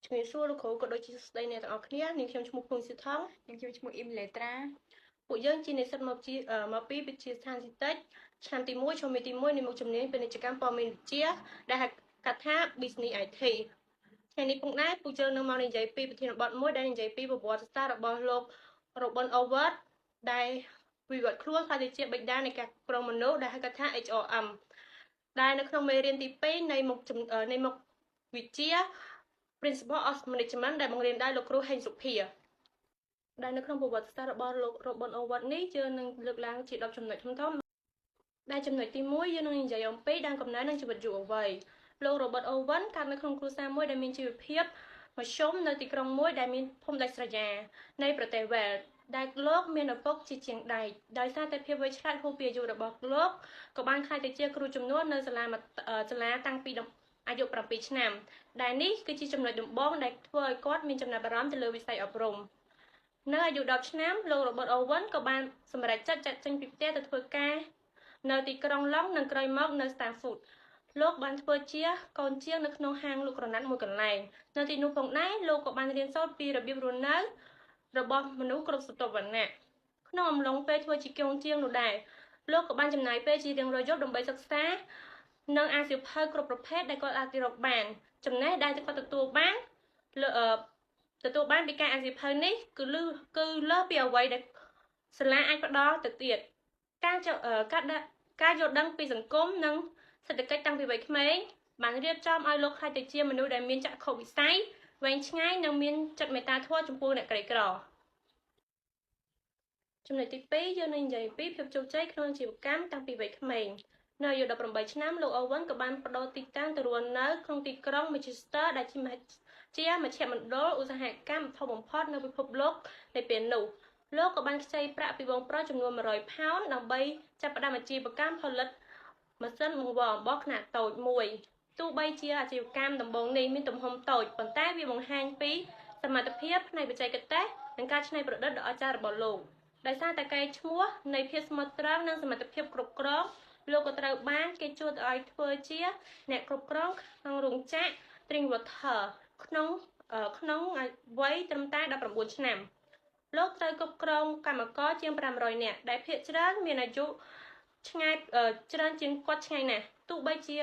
ជំរាបសួរលោកគ្រូក៏ដូចជាសួស្តីអ្នកទាំងអស់គ្នានាងខ្ញុំឈ្មោះភួងស៊ីថង ខ្ញុំឈ្មោះអ៊ីមលេត្រា ពួកយើងជានិស្សិតមកពីវិទ្យាស្ថានស៊ីតិចឆ្នាំទី1ឈុំទី1នៃមុខជំនាញពាណិជ្ជកម្មព័ត៌មានវិទ្យាដែលហៅកាត់ថា Business IT ថ្ងៃនេះផងដែរពួកយើងនឹងមកនិយាយពីប្រធានបទមួយដែលនិយាយពីប្រវត្តិសាស្ត្ររបស់លោក Robert Owen ដែលវិវត្តខ្លួនក្លាយទៅជាបិតានៃការគ្រប់គ្រងមនុស្សដែលហៅកាត់ថា HRM ដែលនៅក្នុងមេរៀនទី2នៃមុខវិជ្ជា Principle of Management ដែលបង្រៀនដោយលោកគ្រូហេងសុភាដែលនៅក្នុងប្រវត្តិសាស្ត្ររបស់លោក Robert Owen នេះយើងនឹងលើកឡើងជា10ចំណុចធំៗដែលចំណុចទី1យើងនឹងនិយាយអំពីដើមកំណើតនិងជីវិតយុវវ័យលោក Robert Owen កើតនៅក្នុងគ្រួសារមួយដែលមានជីវភាពមធ្យមនៅទីក្រុងមួយដែលមានភូមិដាច់ស្រយាលនៃប្រទេស Wales ដែលលោកមានឪពុកជាជាងដែកដោយសារតែភាពវៃឆ្លាតហួសពីអាយុរបស់លោកក៏បានក្លាយទៅជាគ្រូជំនួសនៅសាលាតាំងពីអាយុ7ឆ្នាំដែលនេះគឺជាចំណុចដំបូងដែលធ្វើឲ្យគាត់មានចំណាប់អារម្មណ៍ទៅលើវិស័យអប់រំនៅអាយុ10ឆ្នាំលោក Robert Owen ក៏បានសម្រេចចិត្តចាត់ចេញពីផ្ទះទៅធ្វើការនៅទីក្រុងឡុងនិងក្រោយមកនៅ Stanford លោកបានធ្វើជាកូនជាងនៅក្នុងហាងលក់ក្រណាត់មួយកន្លែងនៅទីនោះផងដែរលោកក៏បានរៀនសូត្រពីរបៀបរស់នៅរបស់មនុស្សគ្រប់ស្រទាប់វណ្ណៈក្នុងអំឡុងពេលធ្វើជាកូនជាងនោះដែរលោកក៏បានចំណាយពេលជារៀងរាល់យប់ដើម្បីសិក្សានិងអានសៀវភៅគ្រប់ប្រភេទដែលគាត់អាចរកបានចំណេះដែលគាត់ទទួលបានពីការអានសៀវភៅនេះគឺលើសពីអ្វីដែលសាលាអាចផ្ដល់ទៅទៀតការយល់ដឹងពីសង្គមនិងសេដ្ឋកិច្ចតាំងពីវ័យក្មេងបានរៀបចំឲ្យលោកក្លាយទៅជាមនុស្សដែលមានចក្ខុវិស័យវែងឆ្ងាយនិងមានចិត្តមេត្តាធម៌ចំពោះអ្នកក្រីក្រចំណុចទី2យើងនឹងនិយាយពីភាពជោគជ័យក្នុងអាជីវកម្មតាំងពីវ័យក្មេងនៅអាយុ18ឆ្នាំលោក Owen ក៏បានប្ដូរទីតាំងទៅរស់នៅក្នុងទីក្រុង Manchester ដែលជាមជ្ឈមណ្ឌលឧស្សាហកម្មធំបំផុតនៅពិភពលោកในពេលនោះលោកក៏បានខ្ចីប្រាក់ពីបងប្រុសចំនួន100ផោនដើម្បីចាប់ផ្ដើមអាជីវកម្មផលិតម៉ាស៊ីនបង្វរអំបោះខ្នាតតូចមួយទោះបីជាអាជីវកម្មដំបូងនេះមានទំហំតូចប៉ុន្តែវាបង្ហាញពីសមត្ថភាពផ្នែកបច្ចេកទេសនិងការច្នៃប្រឌិតដ៏អស្ចារ្យរបស់លោកដោយសារតែកេរ្តិ៍ឈ្មោះនៃភាពស្មោះត្រង់និងសមត្ថភាពគ្រប់គ្រងលោកក៏ត្រូវបានគេជួលទៅឲ្យធ្វើជាអ្នកគ្រប់គ្រងក្នុងរោងចក្រ Drinkwater ក្នុងវ័យត្រឹមតែ19ឆ្នាំលោកត្រូវគ្រប់គ្រងកម្មករជាង500នាក់ដែលភាគច្រើនមានអាយុឆ្ងាយច្រើនជាងគាត់ឆ្ងាយណាស់ទោះបីជា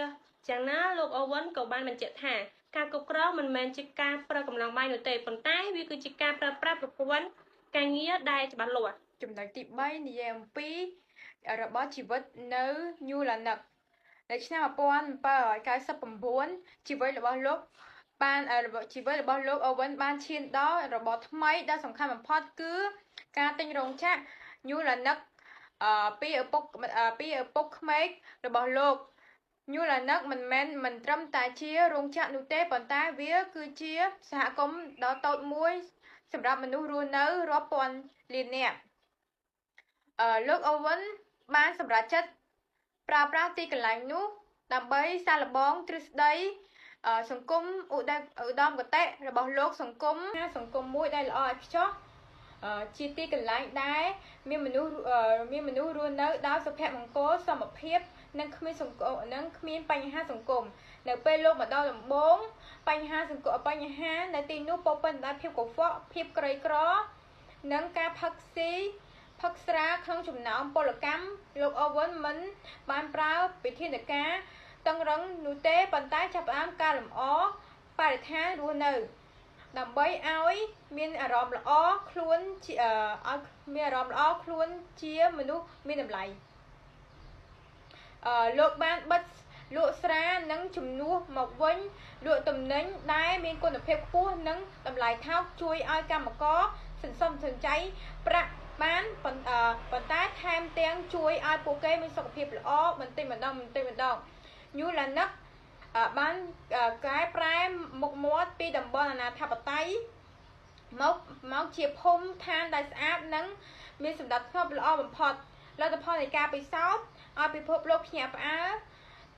យ៉ាងណាលោក Owen ក៏បានបញ្ជាក់ថាការគ្រប់គ្រងមិនមែនជាការប្រើកម្លាំងបាយនោះទេប៉ុន្តែវាគឺជាការប្រើប្រាស់ប្រព័ន្ធការងារដែលច្បាស់លាស់ចំណុចទី3និយាយអំពីរបបជីវិតនៅ New Lanark នៅឆ្នាំ1799ជីវិតរបស់លោក Owen បានឈានដល់របបថ្មីដ៏សំខាន់បំផុតគឺការទិញរោងចក្រ New Lanark ពីឪពុកក្មេករបស់លោក New Lanark មិនត្រឹមតែជារោងចក្រនោះទេប៉ុន្តែវាគឺជាសហគមន៍ដ៏តូចមួយសម្រាប់មនុស្សរស់នៅរាប់ពាន់លាននាក់លោក Owen បានសម្រេចចិត្តប្រើប្រាស់ទីកន្លែងនោះដើម្បីសាកល្បងទ្រឹស្ដីសង្គមឧត្តមគតិរបស់លោកសង្គមមួយដែលល្អឥតខ្ចោះជាទីកន្លែងដែលមានមនុស្សរស់នៅដោយសុភមង្គលសមភាពនិងគ្មានបញ្ហាសង្គមនៅពេលលោកមកដល់ដំបូងបញ្ហានៅទីនោះពោពេញដោយភាពកខ្វក់ភាពក្រីក្រនិងការផឹកស្រាក្នុងចំណោមពលកម្មលោក Owen មិនបានប្រើវិធានការតឹងរឹងនោះទេប៉ុន្តែចាប់ផ្ដើមកែលម្អបរិស្ថានរស់នៅដើម្បីឲ្យមានអារម្មណ៍ល្អខ្លួនជាមនុស្សមានតម្លៃលោកបានបិទលក់ស្រានិងជំនួសមកវិញលក់ទំនិញដែលមានគុណភាពខ្ពស់និងតម្លៃថោកជួយឲ្យកម្មករសន្សំសំចៃប្រាក់បានប៉ុន្តែថែមទាំងជួយឲ្យពួកគេមានសុខភាពល្អបន្តិចម្ដង New Lanark បានកែប្រែមុខមាត់ពីតំបន់អនាធិបតេយ្យមកជាភូមិឋានដែលស្អាតនិងមានសណ្ដាប់ធ្នាប់ល្អបំផុតលទ្ធផលនៃការពិសោធន៍ឲ្យពិភពលោកភ្ញាក់ផ្អើល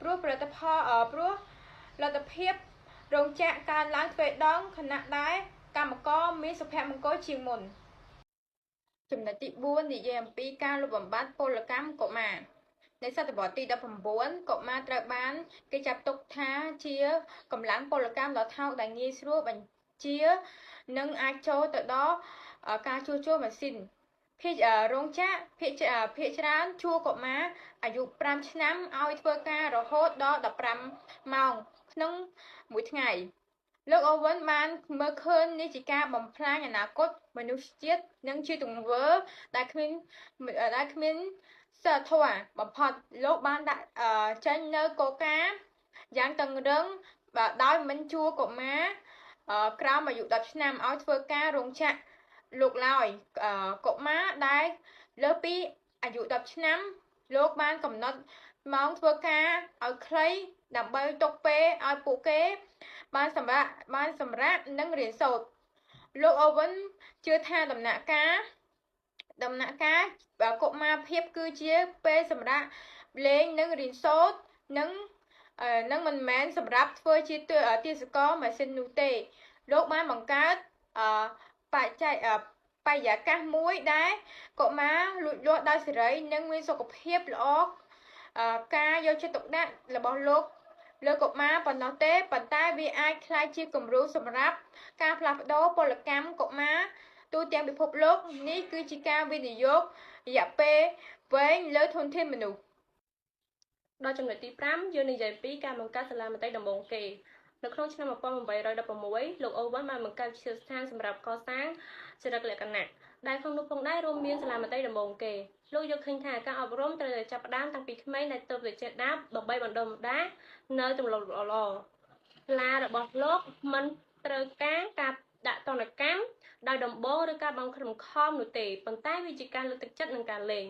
ព្រោះលទ្ធភាពរោងចក្រកើនឡើងទ្វេដងខណៈដែលកម្មករមានសុភមង្គលជាងមុនចំណុចទី4និយាយអំពីការលុបបំបាត់ពលកម្មកុមារនៅសតវត្សទី19កុមារត្រូវបានគេចាត់ទុកថាជាកម្លាំងពលកម្មដ៏ថោកដែលងាយស្រួល ជា និងអាចចូលទៅដល់ការជួសជុលម៉ាស៊ីនភាគរោងចក្រភាគភាគច្រើនជួលកុមារអាយុ5ឆ្នាំឲ្យធ្វើការរហូតដល់15ម៉ោងក្នុងមួយថ្ងៃ។លោកអូវិនបានមើលឃើញនេះជាការបំផ្លាញអនាគតមនុស្សជាតិនិងជាទង្វើដែលគ្មានដែលគ្មានសីលធម៌បំផុតលោកបានដាក់ចេញនៅគោលការណ៍យ៉ាងតឹងរឹងដោយមិនជួលកុមារក្រោមអាយុ10ឆ្នាំឲ្យធ្វើការរោងចក្រលោកឡើយកុមារដែលលើសពីអាយុ10ឆ្នាំលោកបានកំណត់ម៉ោងធ្វើការឲ្យខ្លីដើម្បីទុកពេលឲ្យពួកគេបានសម្រាកបានសម្រាកនិងរៀនសូត្រលោកអូវិនជឿថាដំណាក់កាលដំណាក់កាលកុមារភាពគឺជាពេលសម្រាកលេងនិងរៀនសូត្រនិងនិងមិនមែនសម្រាប់ធ្វើជាទាសករម៉ាស៊ីននោះទេលោកបានបង្កើតបច្ច័យបរិយាកាសមួយដែលកុមារលូតលាស់ដោយសេរីនិងមានសុខភាពល្អការយកចិត្តទុកដាក់របស់លោកលើកុមារប៉ុណ្ណោះទេប៉ុន្តែវាអាចក្លាយជាគំរូសម្រាប់ការផ្លាស់ប្ដូរពលកម្មកុមារទូទាំងពិភពលោកនេះគឺជាការវិនិយោគរយៈពេលវែងលើធនធានមនុស្ស ដល់ចំណុចទី5យើងនិយាយពីការបង្កើតសាលាមត្តេយ្យដំបូងគេនៅក្នុងឆ្នាំ1816លោកអូវិនបានបង្កើតវិទ្យាស្ថានសម្រាប់កសាងចរិតលក្ខណៈដែលក្នុងនោះផងដែររួមមានសាលាមត្តេយ្យដំបូងគេលោកយល់ឃើញថាការអប់រំត្រូវតែចាប់ផ្ដើមតាំងពីក្មេងដែលទើបតែចេះដើរដើម្បីបណ្ដុះបណ្ដាលនៅទម្លាប់ល្អៗសាលារបស់លោកមិនត្រូវការការដាក់ទណ្ឌកម្មដោយដំបូងឬការបង្ខំខំនោះទេប៉ុន្តែវាជាការលើកទឹកចិត្តនិងការលេង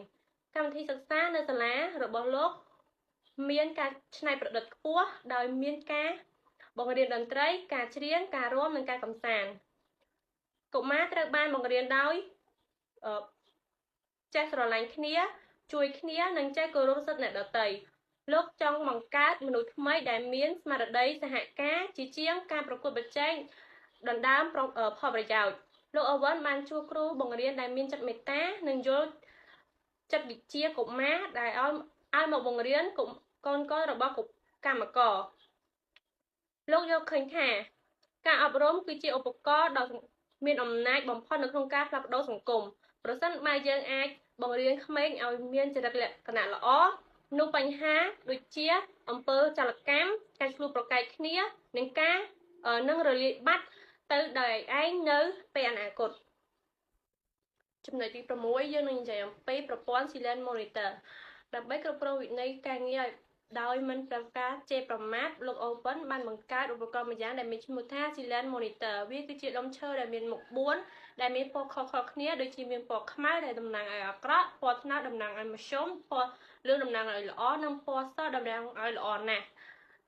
កម្មវិធីសិក្សានៅសាលារបស់លោកមានការច្នៃប្រឌិតខ្ពស់ដោយមានការបង្រៀនតន្ត្រីការច្រៀងការរាំនិងការកម្សាន្តកុមារត្រូវបានបង្រៀនដោយចេះស្រឡាញ់គ្នាជួយគ្នានិងចេះគោរពសិទ្ធិអ្នកដទៃលោកចង់បង្កើតមនុស្សថ្មីដែលមានស្មារតីសហការជាជាងការប្រកួតប្រជែងដណ្ដើមផលប្រយោជន៍លោកអូវិនបានជួលគ្រូបង្រៀនដែលមានចិត្តមេត្តានិងយល់ចិត្តវិជ្ជាកុមារដែលឲ្យឲ្យមកបង្រៀនកូនកូនរបស់កម្មករលោកយល់ឃើញថាការអប់រំគឺជាឧបករណ៍ដ៏មានអំណាចបំផុតនៅក្នុងការផ្លាស់ប្ដូរសង្គមប្រសិនបើយើងអាចបង្រៀនក្មេងឲ្យមានចរិតលក្ខណៈល្អនោះបញ្ហាដូចជាអំពើចលកម្មការឆ្លោះប្រកែកគ្នានិងការនឹងរលាយបាត់ទៅដោយឯងនៅពេលអនាគតចំណុចទី6យើងនឹងនិយាយអំពីប្រព័ន្ធ Silent Monitor ដើម្បីគ្រប់គ្រងវិន័យការងារដោយមិនប្រើការជេរប្រមាថលោកអូវិនបានបង្កើតឧបករណ៍ម្យ៉ាងដែលមានឈ្មោះថា Silent Monitor វាគឺជាដុំឈើដែលមានមុខ4ដែលមានពណ៌ខុសៗគ្នាដូចជាមានពណ៌ខ្មៅដែលតំណាងឲ្យអាក្រក់ពណ៌ត្នោតតំណាងឲ្យមធ្យមពណ៌លឿងតំណាងឲ្យល្អនិងពណ៌សតំណាងឲ្យល្អណាស់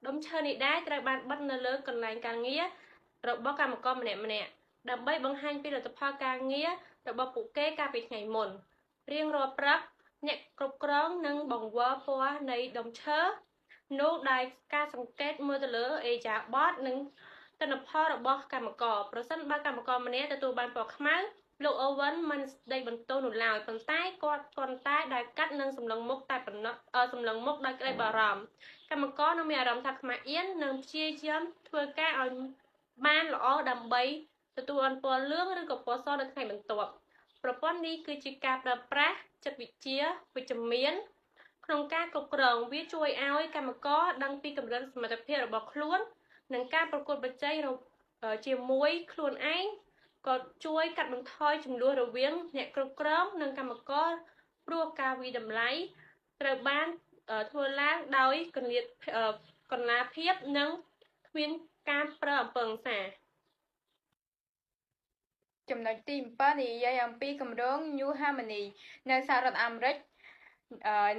ដុំឈើនេះដែរត្រូវបានបិទនៅលើកន្លែងការងាររបស់កម្មករម្នាក់ៗដើម្បីបង្ហាញពីលទ្ធផលការងាររបស់ពួកគេកាលពីថ្ងៃមុនរៀងរាល់ព្រឹកអ្នកគ្រប់គ្រងនឹងបង្វិលពណ៌នៃដុំឈើនោះដោយការសង្កេតមើលទៅលើអេយ៉ាបតនិងទិន្នផលរបស់កម្មករប្រសិនបើកម្មករម្នាក់ទទួលបានពណ៌ខ្មៅលោកអូវិនមិនស្ដីបន្ទោសនោះឡើយប៉ុន្តែគាត់គ្រាន់តែដែលកាត់និងសម្លឹងមុខតែប៉ុណ្ណោះសម្លឹងមុខដោយក្តីបារម្ភកម្មករនឹងមានអារម្មណ៍ថាខ្មាស់អៀននិងព្យាយាមធ្វើការឲ្យបានល្អដើម្បីទទួលបានពណ៌លឿងឬក៏ពណ៌សនៅថ្ងៃបន្ទាប់ប្រព័ន្ធនេះគឺជាការប្រើប្រាស់ចិត្តវិទ្យាវិជ្ជមានក្នុងការគ្រប់គ្រងវាជួយឲ្យកម្មករដឹងពីកម្រិតសមត្ថភាពរបស់ខ្លួននិងការប្រកួតប្រជែងជាមួយខ្លួនឯងក៏ជួយកាត់បន្ថយចំនួនរវាងអ្នកគ្រប់គ្រងនិងកម្មករព្រោះការវិតម្លៃត្រូវបានធ្វើឡើងដោយកលាភាពនិងគ្មានការប្រើអំពើហិង្សាចំណុចទី7និយាយអំពីគម្រោង New Harmony នៅសហរដ្ឋអាមេរិក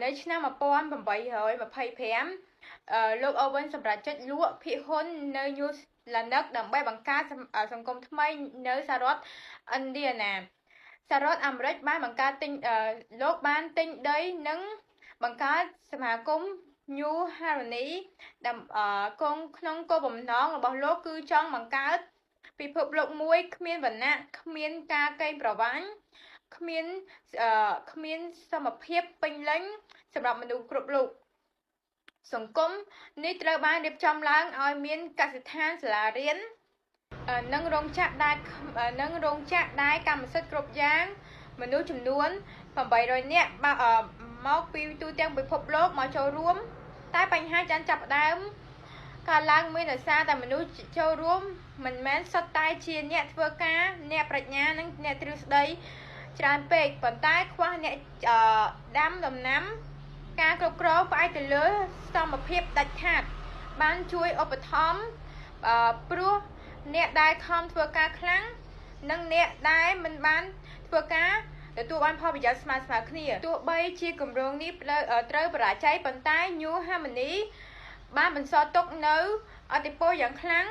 នៅឆ្នាំ1825លោកអូវិនសម្រេចចិត្តលក់ភាគហ៊ុននៅ New Lanark ដើម្បីបង្កើតសង្គមថ្មីនៅសហរដ្ឋឥណ្ឌាណាសហរដ្ឋអាមេរិកបានបង្កើតទិញលោកបានទិញដីនិងបង្កើតសមាគម New Harmony ក្នុងគោលបំណងរបស់លោកគឺចង់បង្កើតពិភពលោកមួយគ្មានវណ្ណៈគ្មានការកេងប្រវ័ញ្ចគ្មានគ្មានសមភាពពេញលេញសម្រាប់មនុស្សគ្រប់លោកសង្គមនេះត្រូវបានរៀបចំឡើងឲ្យមានកសិដ្ឋានសាលារៀន និងរោងចក្រដែលនិងរោងចក្រដែលកម្មសិទ្ធិគ្រប់យ៉ាងមនុស្សចំនួន800នាក់មកពីទូទាំងពិភពលោកមកចូលរួមតែបញ្ហាចាន់ចាប់ផ្ដើមកើតឡើងមានដោយសារតែមនុស្សចូលរួមមិនមែនសុទ្ធតែជាអ្នកធ្វើការអ្នកប្រាជ្ញានិងអ្នកទ្រឹស្ដីច្រើនពេកប៉ុន្តែខ្វះអ្នកដាំដំណាំការគ្រប់គ្រងផ្អែកទៅលើសមភាពដាច់ខាតបានជួយឧបត្ថម្ភព្រោះអ្នកដែលខំធ្វើការខ្លាំងនិងអ្នកដែលមិនបានធ្វើការទទួលបានផលប្រយោជន៍ស្មើៗគ្នាទោះបីជាគម្រោងនេះត្រូវបរាជ័យប៉ុន្តែ New Harmony បានបន្សល់ទុកនៅឥទ្ធិពលយ៉ាងខ្លាំង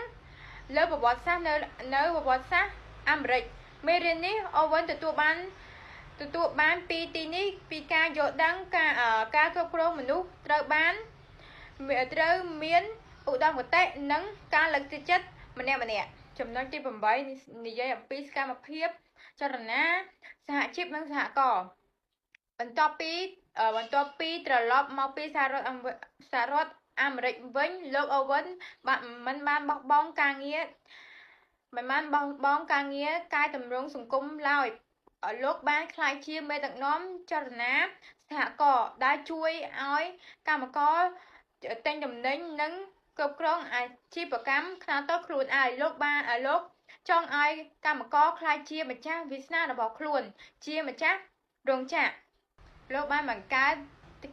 លើប្រវត្តិសាស្ត្រនៅប្រវត្តិសាស្ត្រអាមេរិកមេរៀននេះអូវិនទទួលបានពីទីនេះពីការយល់ដឹងការគ្រប់គ្រងមនុស្សត្រូវមានឧត្តមគតិនិងការលើកទឹកចិត្តម្នាក់ៗចំណុចទី8និយាយអំពីសកម្មភាពចលនាសហជីពនិងសហករណ៍បន្ទាប់ពីត្រឡប់មកពីសហរដ្ឋអាមេរិកវិញលោកអូវិនមិនបានបោះបង់ការងារកែតម្រង់សង្គមឡើយលោកបានក្លាយជាមេដឹកនាំចលនាសហករណ៍ដែលជួយឲ្យកម្មករទិញទំនិញនិងគ្រប់គ្រងអាជីវកម្មខ្នាតតូចខ្លួនឯងលោកចង់ឲ្យកម្មករក្លាយជាម្ចាស់វាសនារបស់ខ្លួនជាម្ចាស់រោងចក្រលោកបានបង្កើត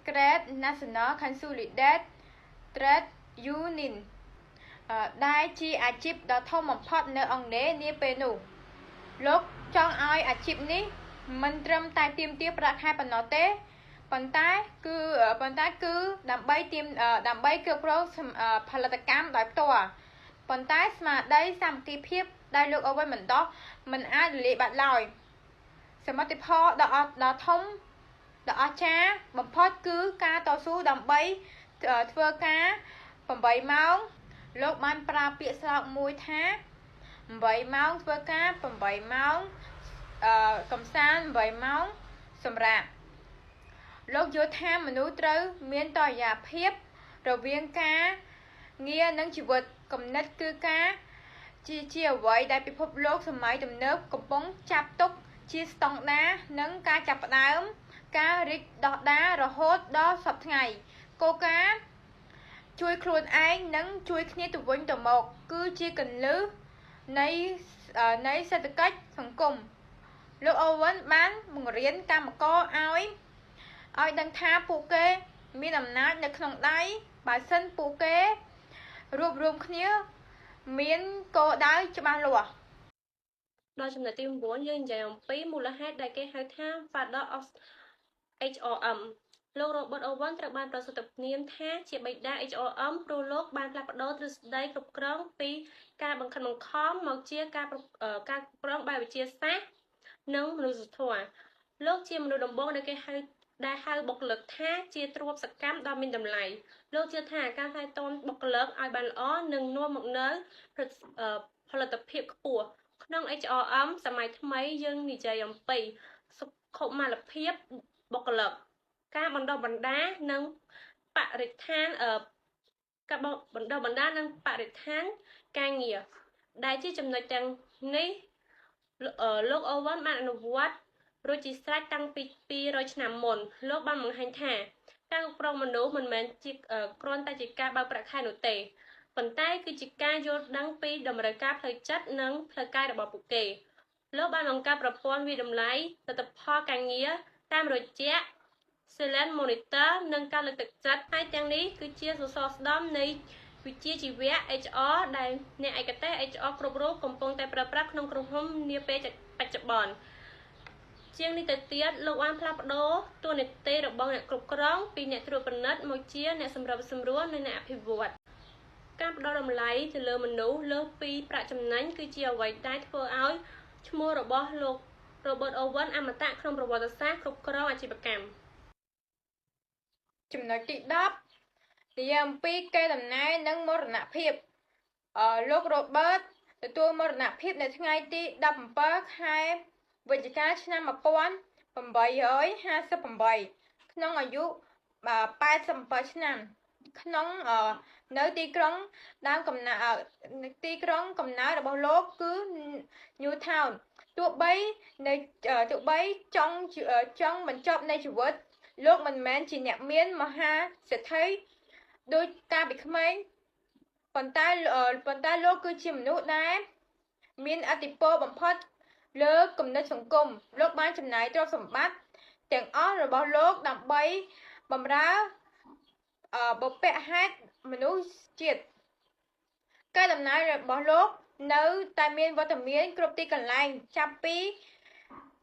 Great National Consolidated Trade Union ដែលជាអាជីពដ៏ធំបំផុតនៅអង់គ្លេសនាពេលនោះលោកចង់ឲ្យអាជីពនេះមិនត្រឹមតែទាមទារប្រាក់ខែប៉ុណ្ណោះទេប៉ុន្តែគឺដើម្បីគ្រប់គ្រងផលិតកម្មដោយផ្ទាល់ប៉ុន្តែស្មារតីសាមគ្គីភាពដែលលោកអូវិនបណ្ដោះមិនអាចរលាយបាត់ឡើយសមិទ្ធផលដ៏ធំដ៏អស្ចារ្យបំផុតគឺការតស៊ូដើម្បីធ្វើការ8ម៉ោងលោកបានប្រើពាក្យស្លោកមួយថា8ម៉ោងធ្វើការ8ម៉ោងកំសាន្ត8ម៉ោងសម្រាកលោកយល់ថាមនុស្សត្រូវមានតុល្យភាពរវាងការងារនិងជីវិតគំនិតគឺការជាអ្វីដែលពិភពលោកសម័យទំនើបកំពុងចាប់ទុកជាស្តង់ដារនិងការចាប់ផ្ដើមការរីកដុះដាលរហូតដល់សព្វថ្ងៃគោលការណ៍ជួយខ្លួនឯងនិងជួយគ្នាទៅវិញទៅមកគឺជាគន្លឹះនៃសេដ្ឋកិច្ចសង្គមលោកអូវិនបានបង្រៀនកម្មករឲ្យដឹងថាពួកគេមានអំណាចនៅក្នុងដៃបើសិនពួកគេរួបរួមគ្នាមានគោលដៅច្បាស់លាស់ដល់ចំណុចទី9យើងនិយាយអំពីមូលហេតុដែលគេហៅថា Father of HRM លោក Robert Owen ត្រូវបានប្រសិទ្ធនាមថាជាបិតា HRM ព្រោះលោកបានផ្លាស់ប្ដូរទ្រឹស្ដីគ្រប់គ្រងពីការបង្ខិតបង្ខំមកជាការគ្រប់គ្រងបែបវិទ្យាសាស្ត្រនិងមនុស្សធម៌លោកជាមនុស្សដំបូងដែលគេហៅបុគ្គលិកថាជាទ្រព្យសកម្មដ៏មានតម្លៃលោកជឿថាការថែទាំបុគ្គលិកឲ្យបានល្អនឹងនាំមកនូវផលិតភាពខ្ពស់ក្នុង HRM សម័យថ្មីយើងនិយាយអំពីសុខុមាលភាពបុគ្គលិកការបណ្ដុះបណ្ដាលនិងបរិស្ថានការបណ្ដុះបណ្ដាលនិងបរិស្ថានការងារដែលជាចំណុចទាំងនេះលោកអូវិនបានអនុវត្តរួចជាស្រេចតាំងពី200ឆ្នាំមុនលោកបានបង្ហាញថាការគ្រប់គ្រងមនុស្សមិនមែនជាគ្រាន់តែជាការបើកប្រាក់ខែនោះទេប៉ុន្តែគឺជាការយល់ដឹងពីតម្រូវការផ្លូវចិត្តនិងផ្លូវកាយរបស់ពួកគេលោកបានបង្កើតប្រព័ន្ធវាយតម្លៃលទ្ធផលការងារតាមរយៈ Silent Monitor និងការលើកទឹកចិត្តហើយទាំងនេះគឺជាសសរស្តម្ភនៃវិជ្ជាជីវៈ HR ដែលអ្នកឯកទេស HR គ្រប់រូបកំពុងតែប្រើប្រាស់ក្នុងក្រុមហ៊ុននាពេលបច្ចុប្បន្នជាងនេះទៅទៀតលោកបានផ្លាស់ប្ដូរតួនាទីរបស់អ្នកគ្រប់គ្រងពីអ្នកត្រួតពិនិត្យមកជាអ្នកសម្របសម្រួលនិងអ្នកអភិវឌ្ឍការផ្ដល់តម្លៃទៅលើមនុស្សលើសពីប្រាក់ចំណេញគឺជាអ្វីដែលធ្វើឲ្យឈ្មោះរបស់លោក Robert Owen អមតៈក្នុងប្រវត្តិសាស្ត្រគ្រប់គ្រងអាជីវកម្មចំណុចទី10និយាយអំពីកេរដំណែលនិងមរណភាពលោក Robert ទទួលមរណភាពនៅថ្ងៃទី17ខែវិច្ឆិកាឆ្នាំ1858ក្នុងអាយុ87ឆ្នាំ ក្នុងនៅទីក្រុងដើមកំណើទីក្រុងកំណើតរបស់លោកគឺ Newtown ទោះបីចុងបញ្ចប់នៃជីវិតលោកមិនមែនជាអ្នកមានមហាសេដ្ឋីដូចកាលពីក្មេងប៉ុន្តែលោកគឺជាមនុស្សដែលមានឥទ្ធិពលបំផុតលើគំនិតសង្គមលោកបានចំណាយទ្រព្យសម្បត្តិទាំងអស់របស់លោកដើម្បីបម្រើបុព្វហេតុមនុស្សជាតិកេរដំណែលរបស់លោកនៅតែមានវត្តមានគ្រប់ទីកន្លែងចាប់ពី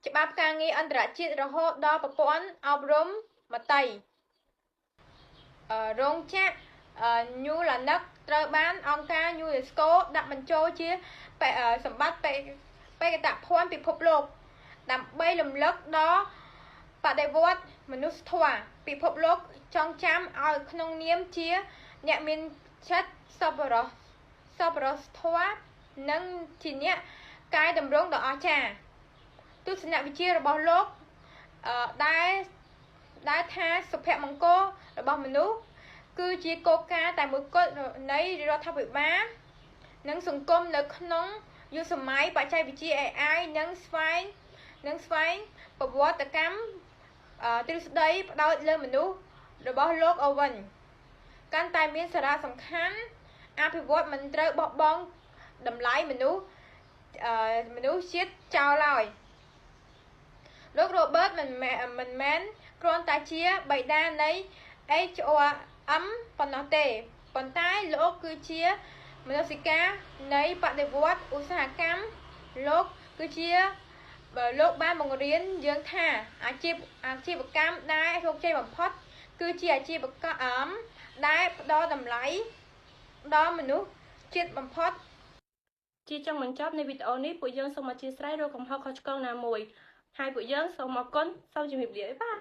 ច្បាប់ការងារអន្តរជាតិរហូតដល់ប្រព័ន្ធអប់រំមតិរោងចក្រ New Lanark ត្រូវបានអង្គការ UNESCO ដាក់បញ្ចូលជាសម្បត្តិបេតិកភណ្ឌពិភពលោកដើម្បីរំលឹកដល់បដិវត្តន៍មនុស្សធម៌ពិភពលោកចងចាំឲ្យក្នុងនាមជាអ្នកមានចិត្តសប្បុរសធម៌និងជាអ្នកកែតម្រង់ដ៏អស្ចារ្យទស្សនវិជ្ជារបស់លោកដែលថាសុភមង្គលរបស់មនុស្សគឺជាគោលការណ៍តែមួយគត់នៃរដ្ឋាភិបាលនិងសង្គមនៅក្នុងយុគសម័យបច្ចេកវិទ្យា AI និងស្វែងប្រវត្តិកម្មទ្រឹស្ដីផ្ដោតលើមនុស្សរបស់លោកអូវិនកាន់តែមានសារៈសំខាន់អភិវឌ្ឍមិនត្រូវបោះបង់តម្លៃមនុស្សជាតិចោលឡើយលោក Robert មិនមែនគ្រាន់តែជាបិតានៃ HRM ប៉ុណ្ណោះទេប៉ុន្តែលោកគឺជាមនសិការនៃបដិវត្តន៍ឧស្សាហកម្មលោកគឺជាលោកបានបង្រៀនយើងថាអាជីវកម្មដែលជោគជ័យបំផុតគឺជាអាជីវកម្មដែលផ្ដល់តម្លៃដល់មនុស្សជាតិបំផុតជាចុងបញ្ចប់នៃវីដេអូនេះពួកយើងសូមអធ្យាស្រ័យរកកំហុសខុសឆ្គងណាមួយហើយពួកយើងសូមអរគុណសូមជម្រាបលាបាយ។